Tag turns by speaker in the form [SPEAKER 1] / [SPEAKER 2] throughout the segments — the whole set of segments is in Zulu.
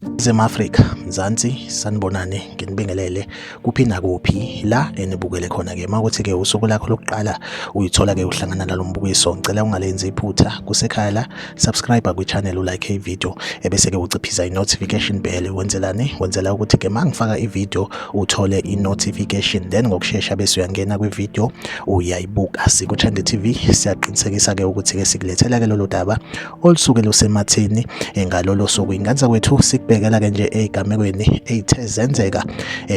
[SPEAKER 1] Ningizimu Afrika, Mzansi, sanibonani, nginibingelele kuphi nakuphi la enibukele khona-ke. Uma kuthi-ke usuku lakho lokuqala uyithola-ke uhlangana nalo mbukiso, ngicela ungalenzi iphutha, kusekhaya la, subscribe kwi-channel, ulike i-video, ebese-ke uciphiza i-notification bell. Wenzelani? Wenzela ukuthi-ke uma ngifaka i-video uthole i-notification, then ngokushesha bese uyangena kwi-video uyayibuka. Siku-Trend TV siyaqinisekisa-ke ukuthi-ke sikulethela-ke lolu daba olusuke lusematheni ngalolo suku. Ingane zakwethu, sikubhekela ke nje ezigamekweni ezithe zenzeka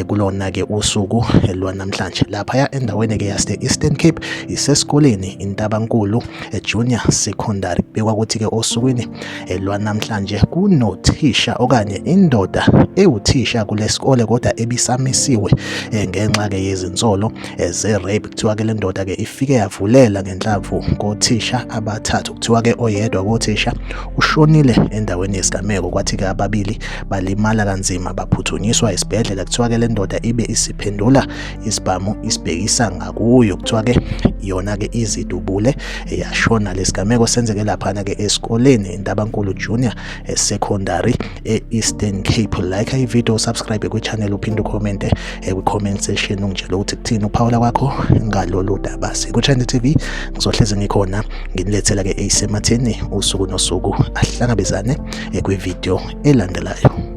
[SPEAKER 1] kulona ke usuku lwanamhlanje laphaya endaweni ke yase Eastern Cape, isesikoleni Intabankulu Junior Secondary. Kubikwa ukuthi ke osukwini lwanamhlanje kunothisha okanye indoda ewuthisha kulesikole kodwa ebisamisiwe ngenxa ke yezinsolo ze-rape. Kuthiwa ke le ndoda ke ifike yavulela ngenhlamvu kothisha abathathu. Kuthiwa ke oyedwa kothisha ushonile endaweni yesigameko, kwathi ke ababili balimala kanzima baphuthunyiswa esibhedlela. Kuthiwa ke le ndoda ibe isiphendula isibhamu isibhekisa ngakuyo. Kuthiwa ke yona ke izidubule yashona. Lesigameko senzeke laphana ke esikoleni Intabankulu Junior Secondary e-Eastern Cape. Like i-video, subscribe kwi-channel, uphinde ucommente kwi-comment section ungitshele ukuthi kuthini uphawula kwakho ngalolu daba. Siku-Trend TV, ngizohlezi ngikhona nginilethela ke eyisematheni usuku nosuku. Ahlangabezane kwi-video elandelayo.